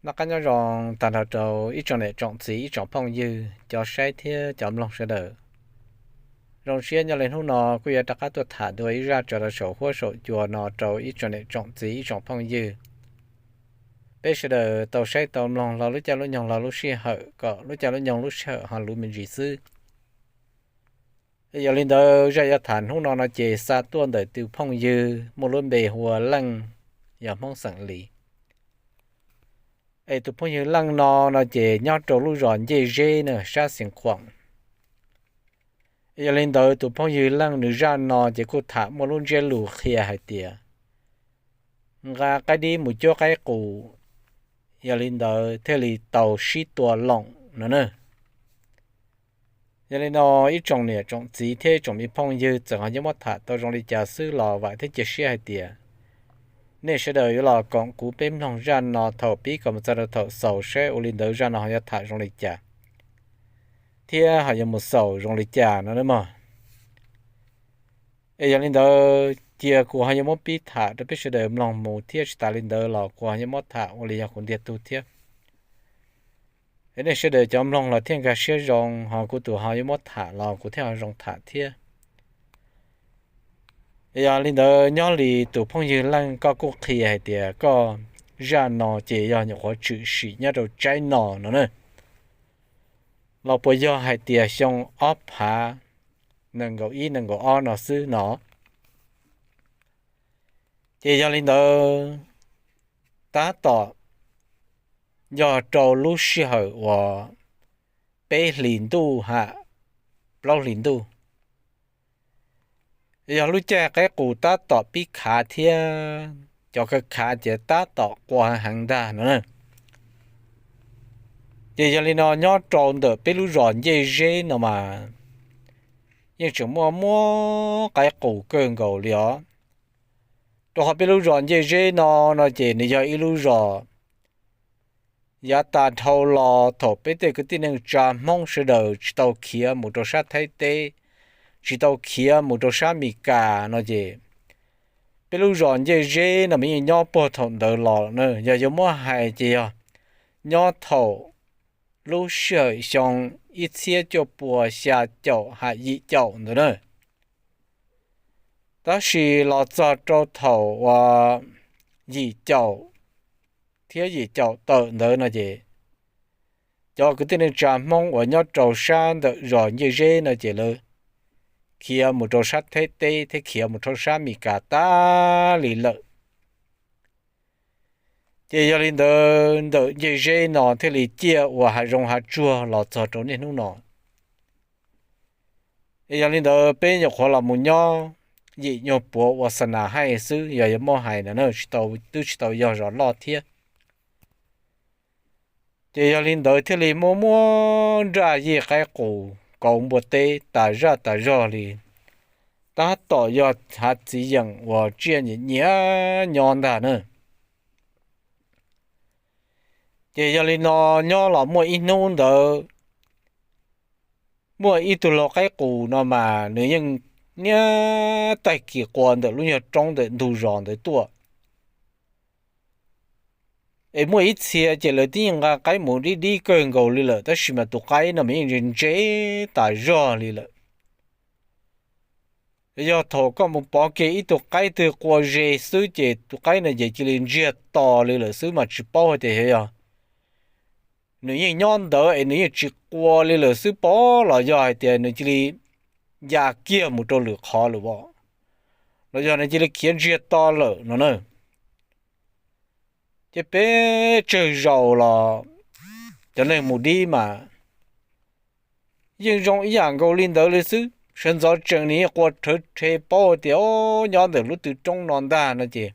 Noj qab nyob zoo tag nrho rau ib tsoom niam tsoom txiv, ib tsoom phooj ywg, cov saib thiab cov mloog sawv daws. Zoo siab nyob li hnub no kuj yuav rov qab tuaj tham dua ib zaj tso rau saum huab saum cua no rau ib tsoom niam tsoom txiv, ib tsoom phooj ywg, peb sawv daws tau saib tau mloog los lub caij lub nyoog los lub sij hawm kom lub caij lub nyoog lub sij hawm ho luv me ntsis xwb. Yog li ntawd zaj yuav tham hnub no no ces xa tuaj ntawm tus phooj ywg muaj lub npe hu ua Leej, yog Hmoob xeem Lis. Es tus phooj ywg Leej no no ces nyob rau lub zos Ncej Zeb na, sab Xeev Khuam. Yog li ntawd tus phooj ywg Leej nws zaj no ces kuj tham muaj lub ntsiab lus qhia hais tias nqa qaib dib mus cuab qaib qus, yog li ntawd thiaj li tau sib tua loos no na. Yog li no ib tsoom niam tsoom txiv thiab ib tsoom me phooj ywg, txawm ho yuav muab tham tau zoo li cas xwb los vam thiab cia siab hais tias nej sawv daws yuav los koom kuv peb mloog zaj no thaum pib kom mus txog rau thaum xaus saib ua li ntawd zaj no ho yuav tham zoo li cas thiab ho yuav mus xaus zoo li cas no nawb mog. Es yog li ntawd cia kuv ho yuav muab pib tham rau peb sawv daws mloog mus thiab tsis tas li ntawd los kuv ho yuav muab tham ua li yog kuv ntiag tug thiab. Es nej sawv daws cov mloog los thiaj nkag siab zoo, ho kuv tus ho yuav muab tham los kuv thiaj ho zoo tham thiab. Yog li ntawd nyob li tus phooj ywg Leej koj kuj qhia hais tias koj zaj no ces yog nyuam qhuav tshwm sim nyob rau tsaib no no na, los puas yog hais tias xyoo ob phav nees nkaum ib nees nkaum ob no xwb no. Ces yog li ntawd tab tom yog rau lub sij hawm uas peb hlis ntuj ham plaub hlis ntuj, yog lub caij qaib qus tab tom pib khav thiab cov khav khav ces tab tom qua heev ntag no na. Ces yog li no nyob rau ntawm peb lub zos Ncej Zeb no mas yeej tseem muaj muab qaib qus kawg nkaus li os. Rau qhov peb lub zos Ncej Zeb no no ces nws yog ib lub zos yav tas dhau los thaum peb tej kwv tij neej tsa Hmoob sawv daws tsis tau khiav mus rau sab Thaib teb, tsis tau khiav mus rau sab Mes Kas no ces peb lub zos Ncej Zeb no mas yeej nyob puag thaum ntawd los na. Yog yuav muab hais ces yog nyob thaum lub sij hawm xyoo ib txhiab cuaj pua xya caum ham yim caum ntawd na. Tab sis los txog rau thaum uas yim caum thiab yim caum tawm ntawd no ces cov kwv tij neej tsa Hmoob uas nyob rau sab ntawm zos Ncej Zeb no ces lawv khiav mus rau sab Thaib teb thiab khiav mus rau sab Mes Kas tag li lawm. Ces yog li ntawd ntawm Ncej Zeb no thiaj li ciaj ua hav zoov hav tsuag los txog rau niaj hnub no. Es yog li ntawd peb nyuam qhuav los mus nyob yim nyuag puav ua xa nas haij xwb, yog yuav muab hais na, twb tsis tau yog zos loj thiab. Ces yog li ntawd thiaj li muaj muab nraj yij qaib qus kauv npua teb tas zaj tas zog li, tab tom yog hav txiv yeem uas tsiaj nyiam nyiam nyob ntag na. Ces yog li no nyob los muaj ib hnub ntawd, muaj ib tug lau qaib qus no mas nws yeej niaj tag kis qua ntawm lub nyuag roob ntawm ntug zos ntawd tuaj. Es muaj ib txhia ces lawv twb yeej nqa qaib mus dib dib kawg nkaus li lawm, tab sis mas tus qaib no mas yeej ntse ntse tas zog li lawm. Yog thaum koj mus pov kiag ib tug qaib twg qua ze xwb ces tus qaib no ces cia li ntsiag to li lawm xwb, mas tsis paub hais tias yog nws yeej nyob ntawd es nws yeej tsis qua li lawm xwb pob, los yog hais tias nws cia li ya kiag mus rau lwm qhov lawm os, los yog nws cia li khiav ntsiag to lawm no na. Ces peb tsawg zaus los cov neeg mus dib mas yeej zoo ib yam nkaus li ntawd li xwb, sawv ntxov tsees nws yeej qua rhawv rhe paub tias o, nyob ntawm lub tw roob no ntag no ces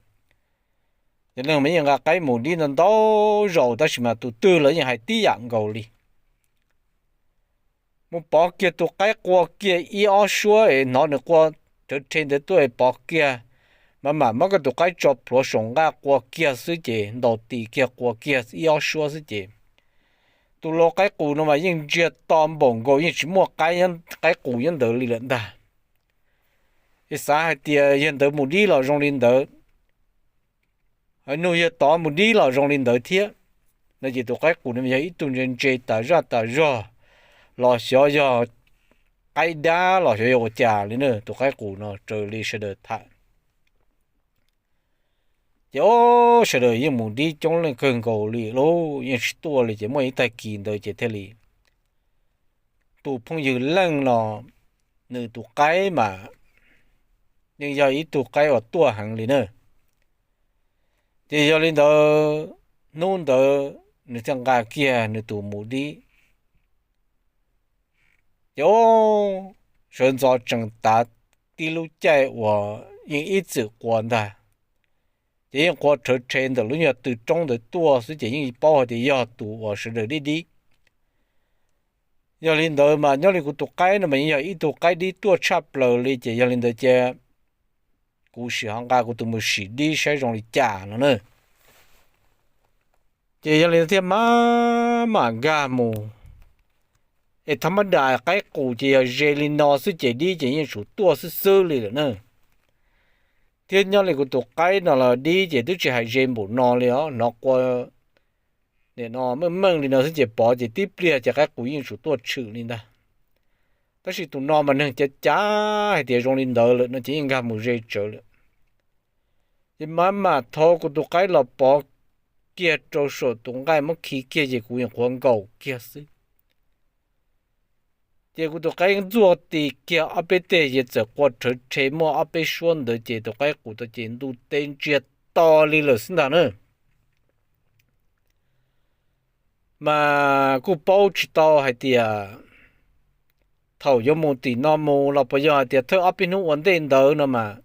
cov neeg mas yeej nqa qaib mus dib ntau ntau zaus, tab sis mas tus twg los yeej hais tib yam nkaus li. Mus pov kiag tus qaib qua kiag ib ob suab es hnov nws qua rhawv rhe ntawd tuaj es pov kiag, mas mam muab koj tus qaib tso plhuav saum nqaj qua kiag xwb ces ntaus tis kiag qua kiag ib ob suab xwb ces tus lau qaib qus no mas yeej ntsiag to npaum nkaus, yeej tsis muaj qaib, qaib qus nyob ntawd li lawm ntag. Es xav hais tias yawg ntawd mus dib los zoo li ntawd, nug yawg tod mus dib los zoo li ntawd thiab. No ces tus qaib qus no yog ib tug ntse ntse tas zaj tas zog, los xyov yog qaib dab los xyov yog ua cas li na, tus qaib qus no raws li sawv daws tham. Ces ob sawv daws yeej mus dib coob leej kawg nkaus li lauj, yeej tsis tuaj li. Ces muaj ib tag kis ntawd ces thiaj li tus phooj ywg Leej no, nws tus qaib mas yeej yog ib tug qaib uas tuaj heev li na. Ces yog li ntawd, hnub ntawd nws thiaj nqa kiag nws tus mus dib. Ces sawv ntxov tsees tav tib lub caij uas yeej ib txwm quas ntag, ces yeej quas rhawv rhe ntawm lub nyuag tw roob ntawd tuaj xwb, ces yeej paub hais tias yog tus uas sawv daws dib dib. Yog li ntawd mas nyob li kuv tus qaib no mas yeej yog ib tug qaib dib tuaj tshaj plaws li, ces yog li ntawd cia kuv sim ho nqa kuv tus mus sim dib saib zoo li cas no na. Ces yog li thiaj mam mam nkag mus. Es thaum mab dam qaib qus ces yog ze li no xwb ces dib ces yeej tsum tuaj xwb xwb li lawm na. Thiab nyob li kuv tus qaib no los dib ces twb tsis hais ze npaum no li os, hnov qua nim no meej meej li no xwb ces pov ces tib pliag ces qaib qus yeej tsum tuaj tshwm li ntag. Tab sis tus no mas neeg cav cav hais tias zoo li ntawd lawm no ces yeej nkag mus ze tsawv lawm. Ces mam mam thov kuv tus qaib los pov kiag rau saum tus nqaij muab khi kiag ces kuv yeej qhuav nkaus kiag xwb. Ces kuv tus qaib ntxuaj ti kiag ob peb teg ces txawm qua rhawv rhe muaj ob peb suab ntawd ces tus qaib qus tau ces ntuj teb ntsiag to li lawm xwb ntag na. Mas kuj paub tsis tau hais tias thaum yuav mus tim no mus los puas yog hais tias thawj ob peb hnub ua ntej ntawd no mas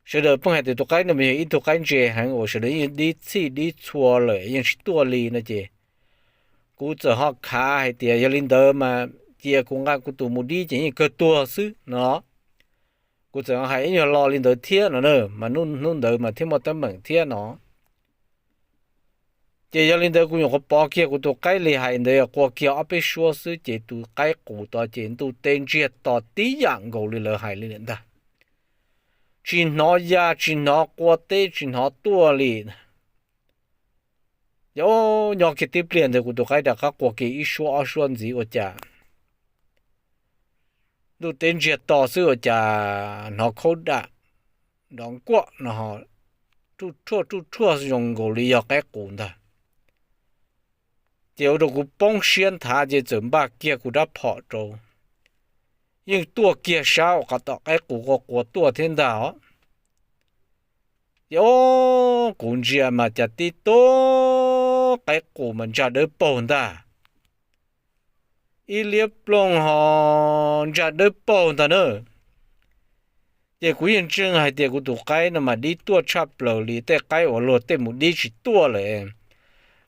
sawv daws pheej hais tias tus qaib no mas yog ib tug qaib ntse heev uas sawv daws yeej dib txhij dib txhua lawm yeej tsis tuaj li no ces kuv txawm ho khav hais tias yog li ntawd mas cia kuv nqa kuv tus mus dib ces yeej kawg tuag xwb no. Kuv txawm hais ib nyuag lo li ntawd thiab no na, mas hnub ntawd mas thiaj muaj teeb meem thiab no. Ces yog li ntawd kuv nyuam qhuav pov kiag kuv tus qaib li hais ntawd qua kiag ob peb suab xwb ces tus qaib qus tod ces ntuj teb ntsiag to tib yam nkaus li lawv hais li lawm ntag. Tsis hnov ya tsis hnov qua teb tsis hnov tuaj li. Ces nyob kiag tib pliag ntawd kuv tus qaib rov qab qua kiag ib suab ob suab ntxiv ua cas ntuj teb ntsiag to xwb ua cas hnov khaub dam nrov nkuaj no ruj ruaj ruj ruaj zoo nkaus li yog qaib qus ntag. Ces ua rau kuv poob siab nthav ces txawm npaj kiag kuv rab phom rau, yeej tuaj kiag sab uas qhov tom qaib qus qua qua tuaj thiab ntag os. Ces o, kuv ntsia mas cas tib tug qaib qus mas ntsa dawb paug ntag, ib liab ploog ho ntsa dawb paug ntag na. Ces kuv yeej ntseeg hais tias kuv tus qaib no mas dib tuaj tshaj plaws li, tej qaib uas luag tej mus dib tsis tuaj lawm.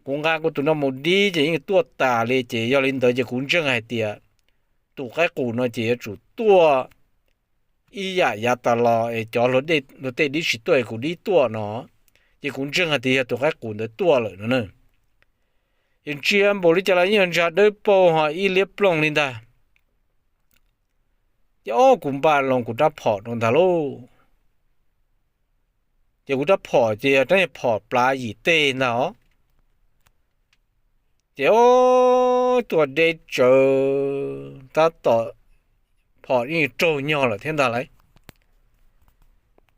Kuv nqa kuv tus no mus dib ces yeej tuaj tas li, ces yog li ntawd ces kuv ntseeg hais tias tus qaib qus no ces yuav tsum tuaj ib yam yav tas los es cov luag tej dib tsis tuaj es kuv dib tuaj no, ces kuv ntseeg hais tias yog tus qaib qus ntawd tuaj lawm no na. Ces ntsia npaum li cas los yeej yog ntsa dawb paug ho ib liab ploog li ntag. Ces o, kuv npaj loo kuv rab phom rau ntag lauj. Ces kuv rab phom ces rab phom plav yim teg ntag os. Ces o, tuaj deb tsawv tab tom phom yeej raug nyog lawm thiab ntag lauj.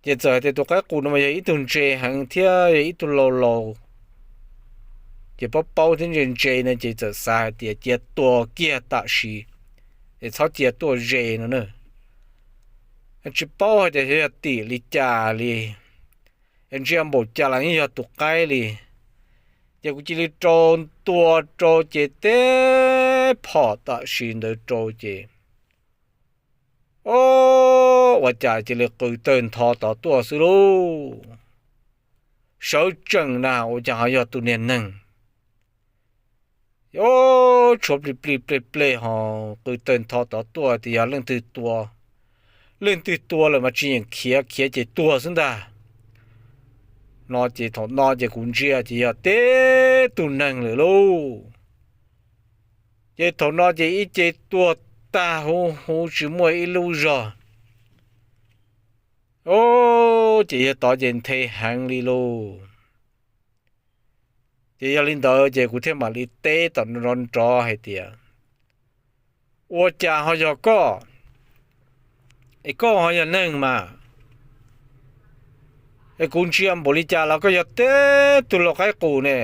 Ces txawm hais tias tus qaib qus no mas yog ib tug ntse heev thiab yog ib tug laus laus, ces paub paub thiab ntse ntse no ces txawm xav hais tias cia tua kiag tam sim, es txhob cia tuaj ze no na. Tsis paub hais tias xyov yog tim li cas li, es ntsia npaum cas los yeej yog tus qaib li. Ces kuv cia li rau ntua rau ces teb phom tam sim ntawd rau ces o, ua cas cia li qw tawg ntho tod tuaj xwb lauj. Sawv tsees na ua cas ho yog tus niag neeg. Ces o, tshuav plig plig pleg pleg ho qw tawg ntho tod tuaj tias yog leej twg tua, leej twg tua lawm mas tsis yeem khiav, khiav ces tuag xwb ntag. No ces thaum no ces kuv ntsia ces yog tib tug neeg lawm lauj. Ces thaum no ces ib ce tuag tag huv huv tsis muaj ib lub zog. O, ces yog tod ces nthe heev li lauj. Ces yog li ntawd ces kuv thiaj mam li teb tom nrov nrov hais tias, ua cas ho yog koj? Es koj ho yog neeg mas, es kuv ntsia npaum li cas los koj yog tib tug lau qaib qus ne,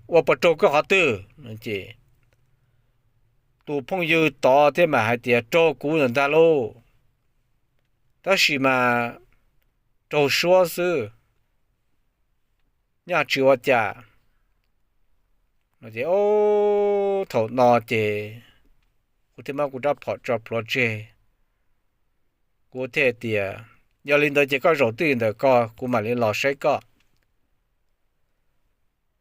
ua puas raug koj qhov twg? Ces tus phooj ywg tod thiaj mam hais tias, raug kuv ntawm ntag lauj, tab sis mas raug suab xwb, nyaj tsis ua cas. Thaum no ces kuv thiaj muab kuv rab phom tso plhuav tseg, kuv thiaj tias, yog li ntawd ces koj zaum twj ywm ntawm ko, kuv mam li los saib koj.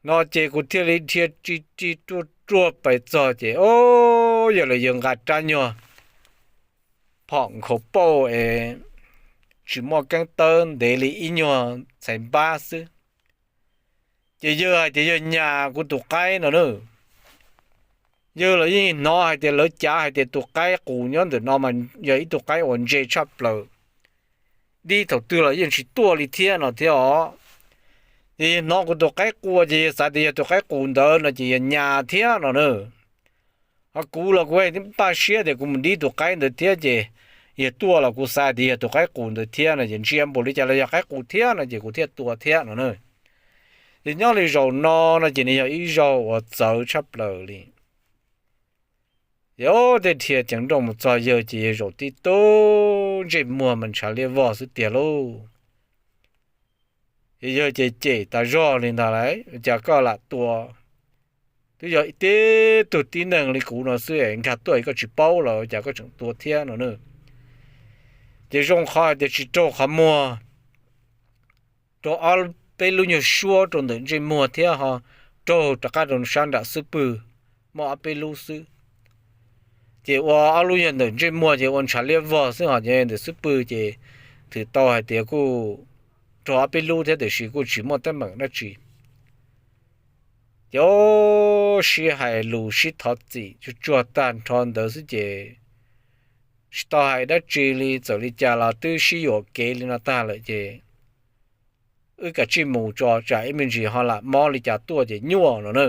No ces kuv thiaj li dhia ri ri ruaj ruaj pais txog ces, o, yog lawv yawg nqa rab nyuag phom nkhaus pauj es tsis muaj keeb tawb ntev li ib nyuag ntxhais npab xwb. Ces yawg hais tias yawg nyas kuv tus qaib no na. Yawg los yeej hnov hais tias lawv cav hais tias tus qaib qus nyob ntawm no mas yog ib tug qaib uas ntse tshaj plaws, dib thaum twg los yeej tsis tuaj li thiab no thiab os. Ces yawg hnov kuv tus qaib qua ces yawg xav tias yog tus qaib qus ntawd no ces yawg nyas thiab no na. Ho kuv los kuv npaj siab tias kuv mus dib tus qaib ntawd thiab ces yawg tuaj los kuv xav tias yog tus qaib qus ntawd thiab no ces ntsia npaum li cas los yog qaib qus thiab no ces kuv thiaj tua thiab no na. Ces nyob li zaum no no ces nws yog ib zaug uas txawv tshaj plaws li. Ces tej dhia ceev nrooj mus txog yawg ces yawg zaum tib tug ntsej muag mas ntshav liab vog xwb tiag lauj. Ces yawg ces cem tas zog li ntag lauj, cas koj lam tua, twb yog tib tug tib neeg li kuv no xwb es nkag tuaj koj tsis paub los cas koj tseem tua thiab no na. Ces zoo qhov hais tias tsis raug qhov muag, raug ob peb lub nyuag suab rau ntawm ntsej muag thiab ho raug rov qab rau sab nram xub pwg, muaj ob peb lub xwb. Ces ua ob lub yog ntawm ntsej muag ces ua ntshav liab vog xwb ho ces ntawm xub pwg ces twb tau hais tias kuj raug ob peb lub thiab tiam sis kuj tsis muaj teeb meem dab tsi. Ces sib hais lus sib thov txim tsuag tsuag tag nrho ntawd xwb ces tsis tau hais dab tsi li, txawm li cas los twb sib yuam kev li no tag lawm ces wb kav tsij mus tso tsam ib me ntsis ho lam mob li cas tuaj ces nyuaj no na.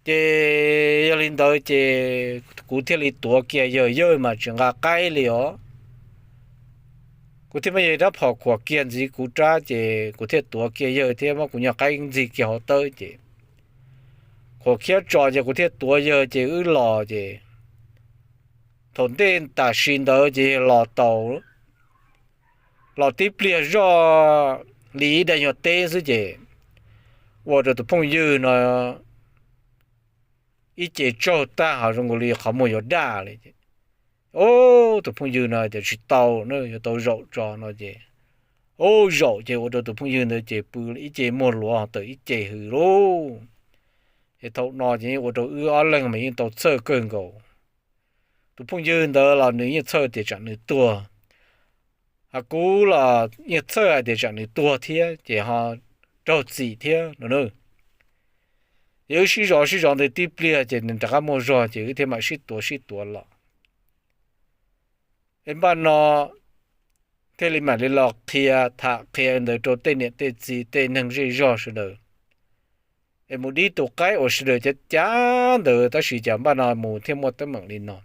Ces yog li ntawd ces kuv thiaj li tuav kiag yawg, yawg mas tsis nqa qaib li os. Kuv thiaj muab yawg rab phom khuam kiag ntxiv kuv rab ces kuv thiaj tuav kiag yawg thiab muab kuv nyuag qaib ntxig kiag hauv tawb ces khuam khiab tso ces kuv thiaj tuav yawg ces wb los ces thaum ntej tam sim ntawd ces yawg los tau, los tib pliag zoj li ib daim nyuag teb xwb ces ua rau tus phooj ywg no ib ce tsaug tag ho zoo nkaus li qhov muag yuav daj li. Ub, tus phooj ywg no tias tsis tau na, yuav tau zaum tso no ces, ub, zaum ces ua rau tus phooj ywg ntawd ces pw ib ce muag luav ho tawm ib ce hws lauj. Ces thaum no ces yeej ua rau wb ob leeg mas yeej tau txhawj kawg nkaus. Tus phooj ywg ntawd los nws yeej txhawj tias tsam nws tuag, ho kuv los yeej txhawj hais tias tsam nws tuag thiab ces ho raug txim thiab no na. Ces wb sib zov sib zov ntawd tib pliag ces nws rov qab muaj zog ces wb thiaj mam sib tuav sib tuav los. Es npaj no thiaj li mam li los qhia, tham qhia ntawd rau tej niam tej txiv tej neeg zej zog sawv daws, es mus dib tus qaib uas sawv daws cav cav ntawd tab sis cas npaj no mus thiaj muaj teeb meem li no.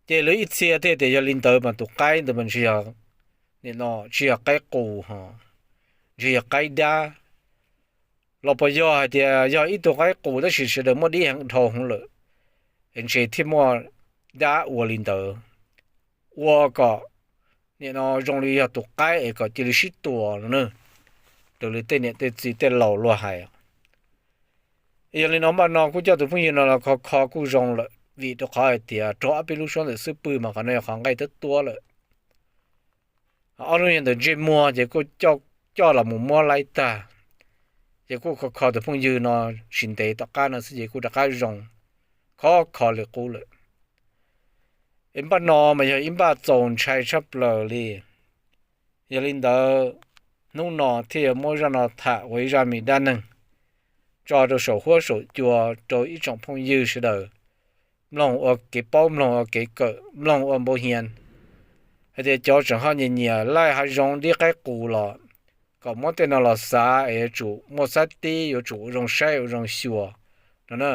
Ces lawv ib txhia thiaj tias yog li ntawd mas tus qaib ntawd mas ntshe yog, nim no tsis yog qaib qus ho, ntshe yog qaib dab. Los puas yog hais tias yog ib tug qaib qus tab sis sawv daws muab dib heev dhau hwv lawm, es ntshe thiaj muaj dab ua li ntawd, ua kom nim no zoo li yog tus qaib es kom cia li sib tua no na, raws li tej niam tej txiv tej laus luag hais. Yog li no npaj no kuj coj tus phooj ywg no los kho kho kuj zoo lawm vim rau qhov hais tias raug ob peb lub suab ntawm xub pwg mas qhov no yog qhov nqaij tuab tuab lawm. Ob lub yog ntawm ntsej muag ces kuj coj los mus muab laib tag, ces kuj kho kho tus phooj ywg no tsis ntev tom qab no xwb ces kuj rov qab zoo, kho kho li qub lawm. Es npaj no mas yog ib npaj txaus ntshai tshaj plaws li. Yog li ntawd, hnub no thiaj yuav muab zaj no tham ua ib zaj me dab neeg tso rau saum huab saum cua rau ib tsoom phooj ywg sawv daws mloog ua kev paub, mloog ua kev kawm, mloog ua npau hias, hais tias cov tseem ho nyiam nyiam laij hav zoov dib qaib qus los kom muab tej no los xav es yuav tsum muaj xab tib, yuav tsum ua zoo saib ua zoo xyuas no na.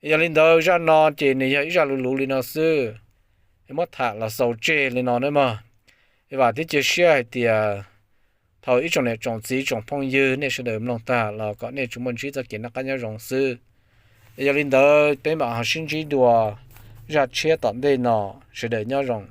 Yog li ntawd zaj no ces nws yog ib zaj luv luv li no xwb, es muab tham los xaus tseg li no nawb mog. Vam thiab cia siab hais tias thaum ib tsoom niam tsoom txiv tsoom phooj ywg nej sawv daws mloog tag los kom nej tsuas muaj ntsib txoj kev noj qab nyob zoo xwb. Yog li ntawd peb mam ho sib ntsib dua zaj tshiab tom ntej no, sawv daws nyob zoo.